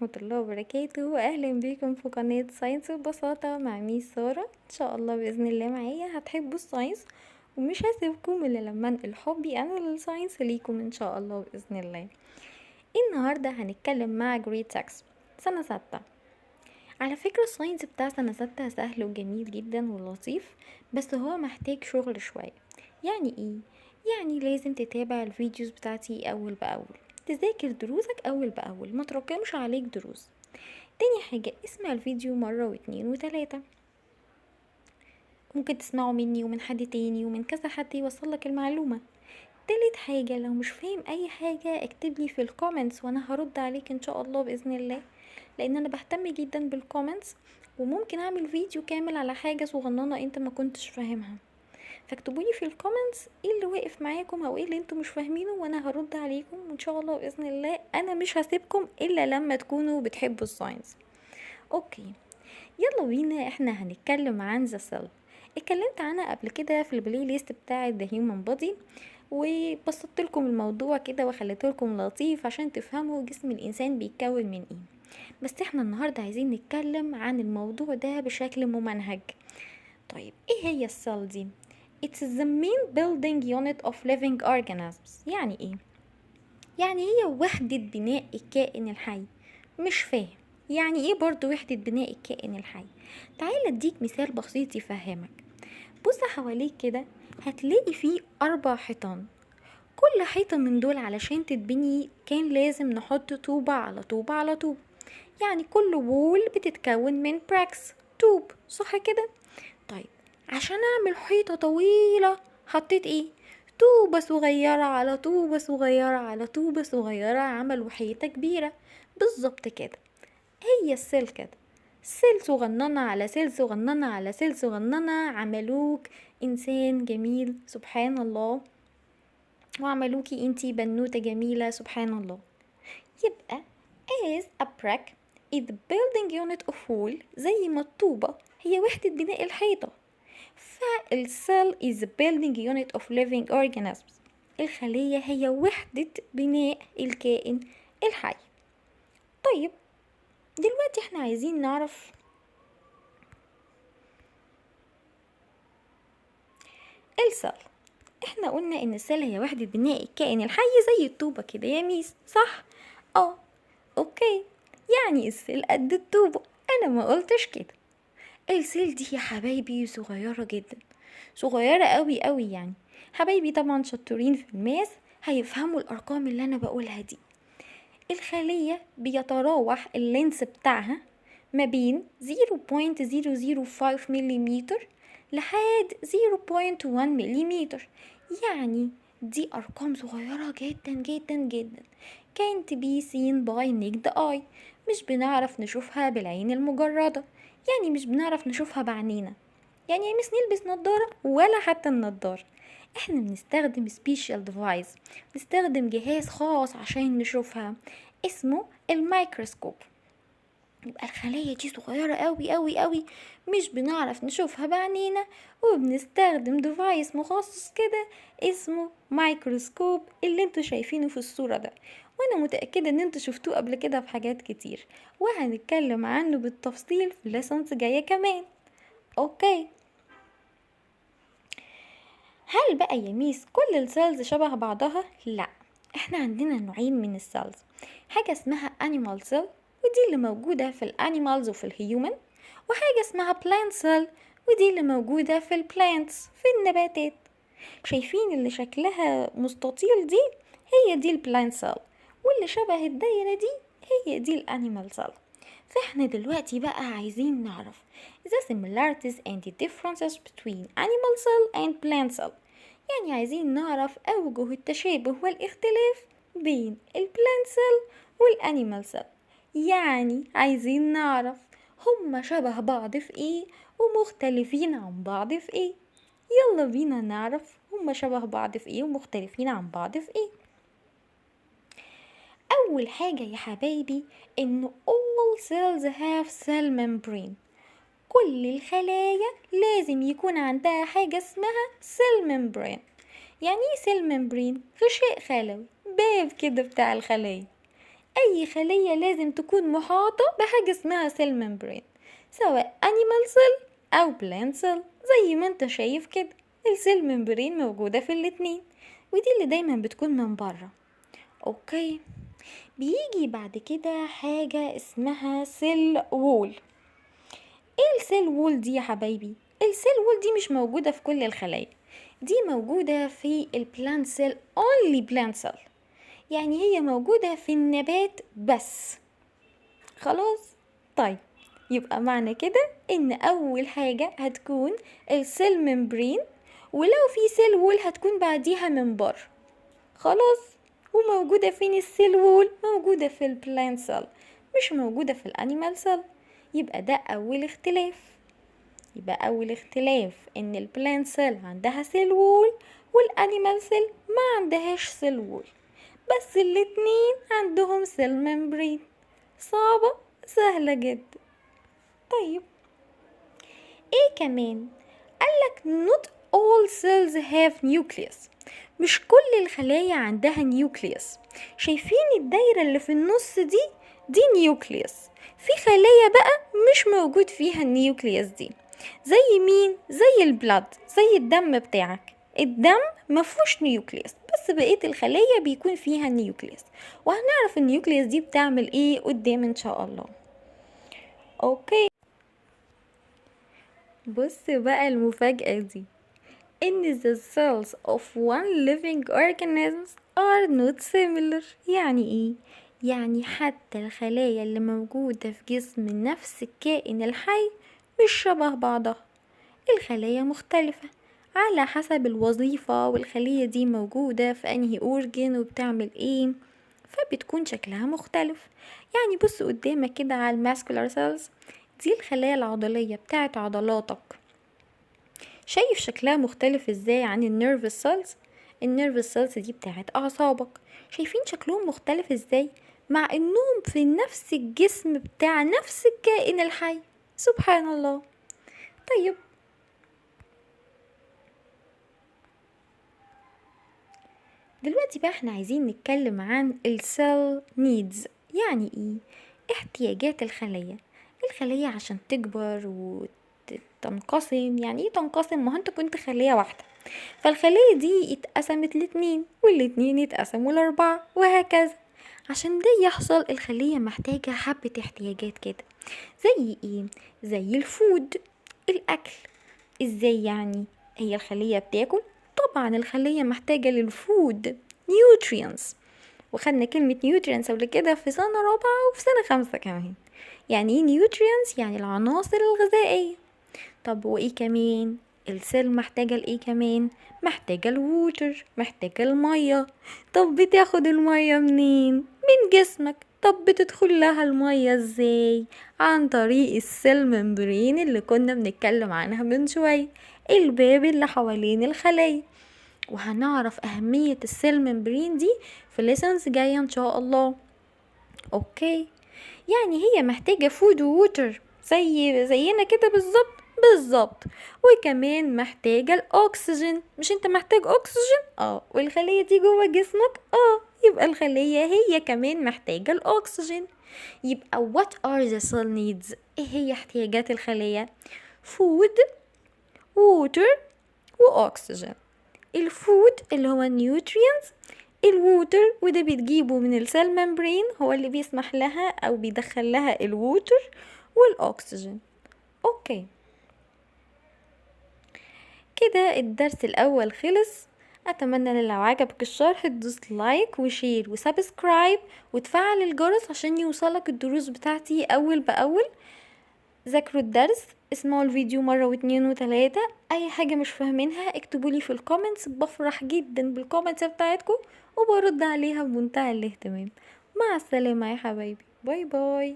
ورحمة الله وبركاته. أهلا بيكم في قناة science ببساطة مع miss سارة. إن شاء الله بإذن الله معايا هتحبوا ال science، ومش هسيبكم إلا لما أنقل حبي أنا لل science ليكم إن شاء الله بإذن الله. النهاردة هنتكلم مع grade 6 سنة 6. على فكرة ال science بتاع سنة 6 سهل وجميل جدا ولطيف، بس هو محتاج شغل شوية. يعني ايه؟ يعني لازم تتابع ال videos بتاعتي أول بأول، تذاكر دروسك أول بأول، ما تراكمش عليك دروس. تاني حاجة، اسمع الفيديو مرة واتنين وتلاتة، ممكن تسمعه مني ومن حد تاني ومن كذا حد يوصلك المعلومة. تالت حاجة، لو مش فاهم أي حاجة اكتب لي في ال comments وأنا هرد عليك إن شاء الله بإذن الله، لأن أنا بهتم جدا بال comments، وممكن أعمل فيديو كامل على حاجة صغننة أنت ما كنتش فاهمها. فاكتبولي في ال comments ايه اللي واقف معاكم او ايه اللي انتم مش فاهمينه وانا هرد عليكم، وان شاء الله باذن الله انا مش هسيبكم الا لما تكونوا بتحبوا ال science. okay، يلا بينا. احنا هنتكلم عن the cell. اتكلمت عنها قبل كده في ال playlist بتاعه the human body، وبسطت لكم الموضوع كده وخليت لكم لطيف عشان تفهموا جسم الانسان بيتكون من ايه. بس احنا النهارده عايزين نتكلم عن الموضوع ده بشكل ممنهج. طيب ايه هي ال cell دي؟ It's the main building unit of living organisms. يعني ايه؟ يعني هي وحدة بناء الكائن الحي. مش فاهم يعني ايه برضو وحدة بناء الكائن الحي؟ تعال اديك مثال بسيط يفهمك. بص حواليك كده، هتلاقي فيه 4 حيطان. كل حيطة من دول علشان تتبني كان لازم نحط طوبة على طوبة على طوبة، يعني كل wall بتتكون من bricks طوب، صح كده؟ طيب عشان اعمل حيطة طويلة حطيت ايه؟ طوبة صغيرة على طوبة صغيرة على طوبة صغيرة، عملوا حيطة كبيرة. بالظبط كده هي ال cell كده، cell صغننة على cell صغننة على cell صغننة، عملوك انسان جميل سبحان الله، وعملوكي انتي بنوتة جميلة سبحان الله. يبقى as a brick is the building unit of wall، زي ما الطوبة هي وحدة بناء الحيطة، فال cell is the building unit of living organisms. الخلية هي وحدة بناء الكائن الحي. طيب دلوقتي احنا عايزين نعرف ال cell. احنا قلنا ان ال cell هي وحدة بناء الكائن الحي زي الطوبة كده يا miss، صح؟ okay، يعني ال cell قد الطوبة. انا ما قلتش كده. ال cell دي يا حبايبي صغيرة جدا، صغيرة قوي قوي. يعني حبايبي طبعا شطورين في ال math هيفهموا الارقام اللي انا بقولها دي. الخلية بيتراوح ال length بتاعها ما بين 0.005 مليمتر لحد 0.1 مليمتر، يعني دي ارقام صغيرة جدا جدا جدا. can't be seen by naked eye، مش بنعرف نشوفها بالعين المجردة، يعني مش بنعرف نشوفها بعينينا، يعني مش نلبس نظارة ولا حتى النظارة. احنا بنستخدم special device، بنستخدم جهاز خاص عشان نشوفها اسمه الميكروسكوب. يبقى الخلية دي صغيرة قوي قوي قوي، مش بنعرف نشوفها بعينينا، وبنستخدم device مخصص كده اسمه مايكروسكوب اللي انتوا شايفينه في الصورة ده، وانا متأكدة ان انتوا شفتوه قبل كده في حاجات كتير، وهنتكلم عنه بالتفصيل في lessons جاية كمان. okay، هل بقى يا miss كل ال cells شبه بعضها؟ لا، احنا عندنا نوعين من ال cells، حاجة اسمها animal cell ودي اللي موجودة في ال animals وفي ال human، وحاجة اسمها plant cell ودي اللي موجودة في ال plants في النباتات. شايفين اللي شكلها مستطيل دي؟ هي دي ال plant cell، واللي شبه الدايرة دي هي دي ال animal cell. فاحنا دلوقتي بقى عايزين نعرف the similarities and the differences between animal cell and plant cell، يعني عايزين نعرف أوجه التشابه والاختلاف بين ال plant cell وال animal cell. يعني عايزين نعرف هما شبه بعض في ايه ومختلفين عن بعض في ايه. يلا بينا نعرف هما شبه بعض في ايه ومختلفين عن بعض في ايه. اول حاجة يا حبايبي ان all cells have cell membrane، كل الخلايا لازم يكون عندها حاجة اسمها cell membrane. يعني ايه cell membrane؟ غشاء خلوي، باب كده بتاع الخلايا. اي خلية لازم تكون محاطة بحاجة اسمها cell membrane، سواء animal cell او plant cell. زي ما انت شايف كده ال cell membrane موجودة في الاتنين، ودي اللي دايما بتكون من بره. okay، بيجي بعد كده حاجة اسمها cell wall. ايه ال cell wall دي يا حبايبي؟ ال cell wall دي مش موجودة في كل الخلايا، دي موجودة في ال plant cell، only plant cell، يعني هي موجودة في النبات بس. خلاص؟ طيب يبقى معنى كده ان اول حاجة هتكون ال cell membrane، ولو في cell wall هتكون بعديها من بره. خلاص؟ وموجودة فين ال cell wall؟ موجودة في ال plant cell، مش موجودة في ال animal cell. يبقى ده اول اختلاف. يبقى اول اختلاف ان ال plant cell عندها cell wall وال animal cell ما عندهاش cell wall، بس الاتنين عندهم cell membrane. صعبة؟ سهلة جدا. طيب ايه كمان؟ قالك not all cells have nucleus، مش كل الخلايا عندها nucleus. شايفين الدايرة اللي في النص دي؟ دي nucleus. في خلايا بقى مش موجود فيها ال nucleus دي، زي مين؟ زي ال blood، زي الدم بتاعك. الدم مفهوش nucleus، بس بقية الخلايا بيكون فيها nucleus، وهنعرف ال nucleus دي بتعمل ايه قدام ان شاء الله. okay، بص بقى المفاجأة دي، ان the cells of one living organisms are not similar. يعني ايه؟ يعني حتى الخلايا اللي موجودة في جسم نفس الكائن الحي مش شبه بعضها، الخلايا مختلفة على حسب الوظيفة، والخلية دي موجودة في انهي organ وبتعمل ايه، فبتكون شكلها مختلف. يعني بص قدامك كده على ال muscular cells، دي الخلايا العضلية بتاعت عضلاتك، شايف شكلها مختلف ازاي عن ال nerve cells؟ ال nerve cells دي بتاعت اعصابك، شايفين شكلهم مختلف ازاي مع انهم في نفس الجسم بتاع نفس الكائن الحي؟ سبحان الله. طيب دلوقتي بقى احنا عايزين نتكلم عن ال cell needs. يعني ايه احتياجات الخلية؟ الخلية عشان تكبر وتنقسم، يعني ايه تنقسم؟ ما هو انت كنت خلية واحدة، فالخلية دي اتقسمت لاتنين، والاتنين اتقسموا لاربعة، وهكذا. عشان ده يحصل الخلية محتاجة حبة احتياجات كده، زي ايه؟ زي ال food، الاكل. ازاي يعني؟ هي الخلية بتاكل؟ طبعا الخلية محتاجة لل food، nutrients، وخدنا كلمة nutrients قبل كده في سنة رابعة وفي سنة 5 كمان. يعني ايه nutrients؟ يعني العناصر الغذائية. طب وايه كمان؟ ال cell محتاجة لايه كمان؟ محتاجة ال water، محتاجة المية. طب بتاخد المية منين؟ من جسمك. طب بتدخل لها المية ازاي؟ عن طريق ال cell membrane اللي كنا بنتكلم عنها من شوية، الباب اللي حوالين الخلايا. وهنعرف أهمية ال cell membrane دي في lessons جاية إن شاء الله. okay، يعني هي محتاجة food water زينا كده بالظبط بالظبط، وكمان محتاجة الأكسجين. مش انت محتاج أكسجين؟ والخلية دي جوه جسمك؟ يبقى الخلية هي كمان محتاجة الأكسجين. يبقى what are the cell needs؟ ايه هي احتياجات الخلية؟ food، water، وأكسجين. ال food اللي هو ال nutrients، ال water وده بتجيبه من ال cell membrane، هو اللي بيسمح لها او بيدخل لها ال water والاكسجين. okay كده الدرس الاول خلص. اتمنى ان لو عجبك الشرح تدوس like و share و subscribe وتفعل الجرس عشان يوصلك الدروس بتاعتي اول باول. ذاكروا الدرس، اسمعوا الفيديو مرة واتنين وتلاتة، اي حاجة مش فاهمينها اكتبولي في ال comments، بفرح جدا بال comments بتاعتكم وبرد عليها بمنتهى الاهتمام. مع السلامة يا حبايبي، bye bye.